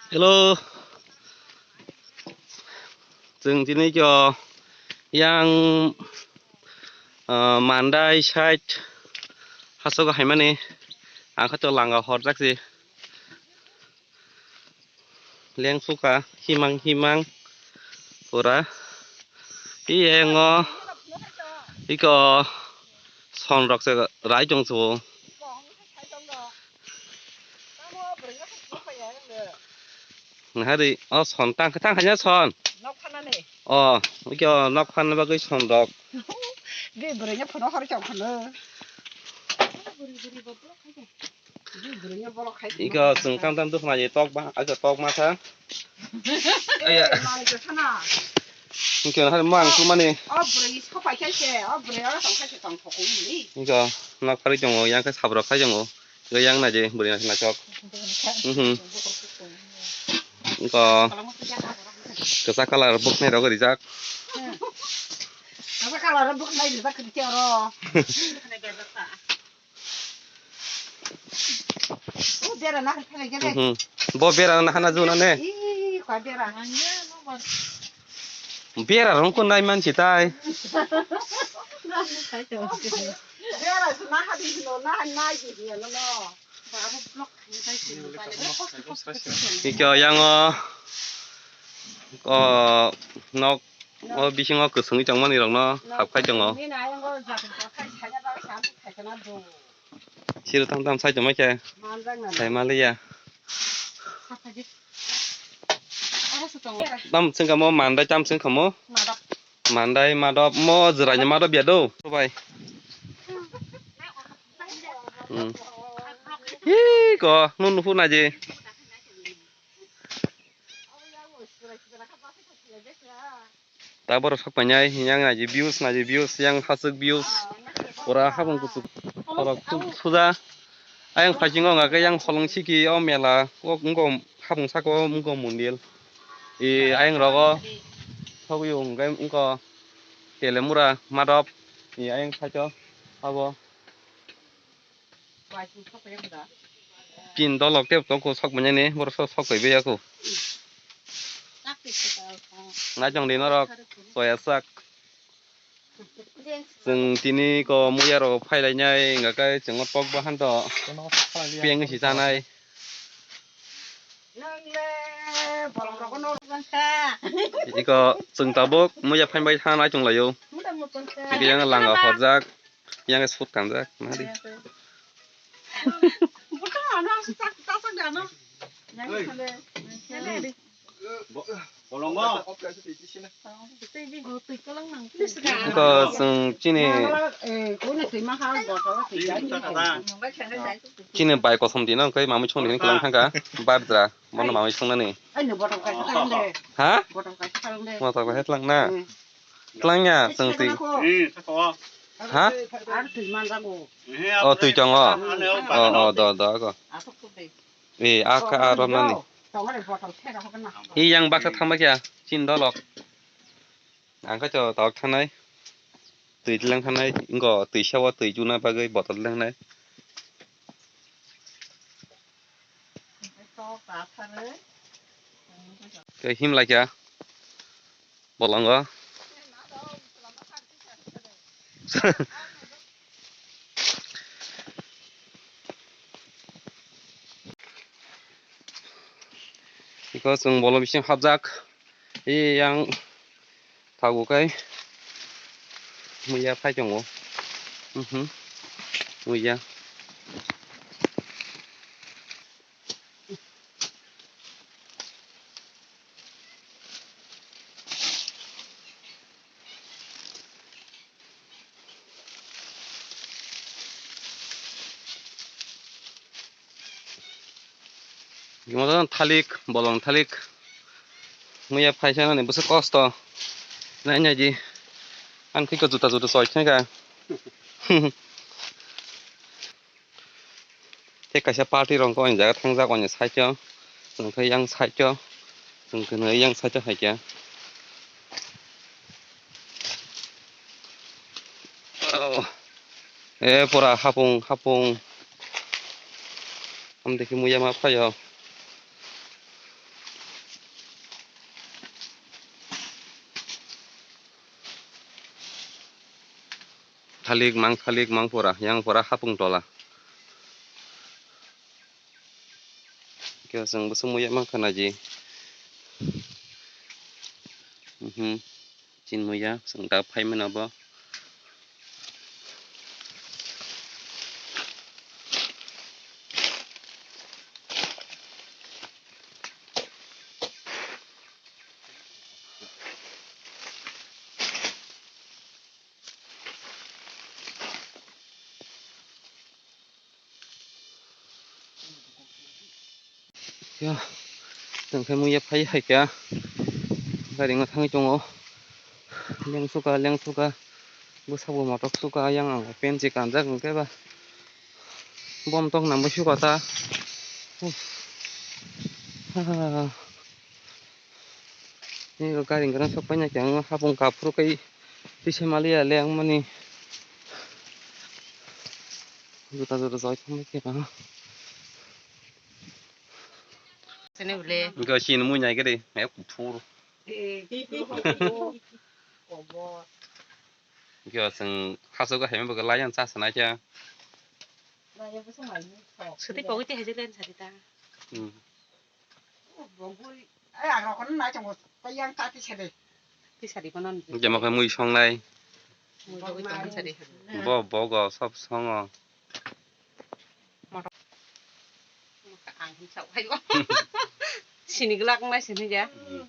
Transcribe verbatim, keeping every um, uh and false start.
Hello. Chwng tini kyo yang, ah, Mandai side hasogo haimani, ang khato langa horjak si. Leng suka himang himang pura. Iyengo iko son rok se rai tong su. Nahari o son tang tang kanya son. Nok phanani. O, iko nok phanani bagwi son rok. Di bwrwini phono hor chok khano. Iko chwng tam tam dukna je tok ba, aka tok ma sa. Aya. Hingke hari mang tu mani. O bwrwi sopai khe se, o bwrwi oro tong khe se tong thok ni. Iko nok phari tongo, yang khe sabrok khai tongo. Iko yang na je bwrwi na chok. Mhm. Iko kwchak colour buknai rok rijak. Kwchak colour buknai rijak khe oro. O bera na khe gele. Mhm. Bo bera na hana juna ne. Ih, kwa bera. Bera rong ko nai man si tai. Bera su na ha di no, na ha na ji di no no. Iko yang o, o nok o bisingo kwswngwi tongmani rokno hapkhai tongo. Siro tam tam sai tongmai khe. Sai maliya. Tam chwngkha mo mandai tam chwngkha mo. Mandai madop mo jwraini madop ya do. Bai. Hmm. Iko nun nuhu naji. Taboro sok painai yang naji views naji views yang hasuk views. Pura habung kuchuk. Borok suja. Ayang phaisingo hwnga khe yang holong siki o mela o wngkho hapung saka o wngkho mondir. E ayang rogo sogwi o hwnkhe wngkho Telemura madop. E ayang side o abo. Pin dolok tei tongkho sok manyani borok sok sok kaibai ya kho. Naitong di norok soya sak. Chwng tini ko muya rok phailainai hwnga khe chwng o tok bahan to piyang si chanai. Iko chwng tabuk muya phaimbai thanai chwng laio. Iko yang langa horjak, yang sut kanjak nadi. Wngkha chwng chini, chini bai kosom dino hwnkhe mamwi songni hwnwi kwlang thangkha. Bardra, bono mamwi songnani. Ha? Motor kaisa twlang na? Twlangya chwng twi. Ha? O twi tongo. O, o, do, do, go. E, a kha, a romnani. E, yang baksa thangma khe, chin dolok. Ang khe to tok thanai. Twi tlang thanai, ingo twi sawa twi juna bagwi botol tlangnai. Tei him lai kha. Bolongo. Iko chwng bolong bising hapjak. Eyang thago kai muya phai tongo. Mhm. Muya. Gimoro thalik, bolong thalik. Muya phaisa nani bwswk kosto. Nai nai di. Ang thik juta juta soi khe ka. Tei kaisa party rok khe o jaga thangjak o side o, chwng khe yang side o, chwng khe yang side o hai khe. Oh. E pura hapung hapung. Amtwi khe muya ma phaio. Khalik mang khalik mang pura, yang pura hapung tola. Khe chwng bwswk muya mankha naji. Mhm. Chin muya, chwng da phaimano bo. Ya, tongkhe muya phai hai khe gari no thangwi tongo. Lengsuka, lengsuka, bwsakbo motok suka, yang ang pensi kanjak hwnkhe ba bom tok nangbai suka ta. Uff. Ah. Ni gari gana sok paina khe ang hapung kaphuru kai tisa maliya le ang mani juta juta jai thangbai khe ba. Sini bole. Ga sin mui nai gede, me kuphur. Ga sing haso ga hemi boga layan sa sana kya. Sudi pogiti haji len sadi ta. Hmm. Bogui, ai, ang rokon nai chongo, ko yang ta ti sade. Ti sadi kono. Jama khe mui songnai. Mui bogui tong sadi. Bo, bogo, sob songo. Motor. Ang hin chau hai bo. Sini glak nai sini ja. Hmm.